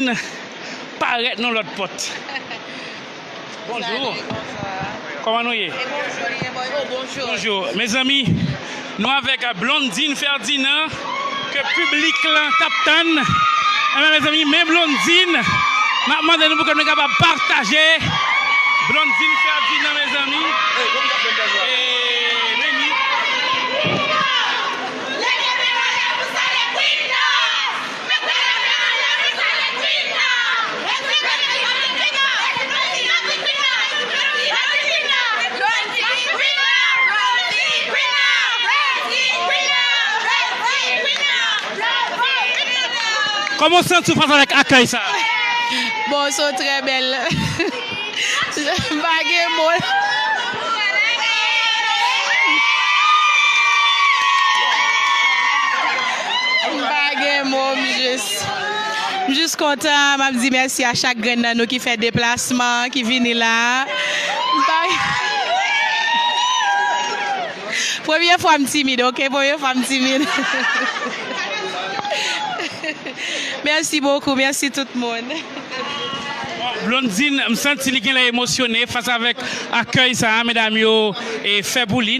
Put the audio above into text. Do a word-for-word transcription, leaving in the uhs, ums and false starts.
Blondine parèt nan lòt pòt. Bonjou. Kòman nou ye? Bonjou. Mezanmi, nou avèk Blondine Ferdinand ke piblik lan t ap tann. Enben, mezanmi, men Blondine, m ap mande nou pou ke nou kapab pataje Blondine Ferdinand, mezanmi. E, men li. Kòman w santi w fas avèk akèy sa a? Bon, se yon trè bèl. M pa gen mo. M pa gen mo, m jis, m jis kontan. M ap di mèsi a chak grenn nan nou ki fè deplasman, ki vini la. M pa, premye fwa m timid, oke? Premye fwa m timid. Mèsi bokou, mèsi tout moun. Blondine, m santi li genlè emosyone fas avèk akèy sa a medam yo e fè pou li.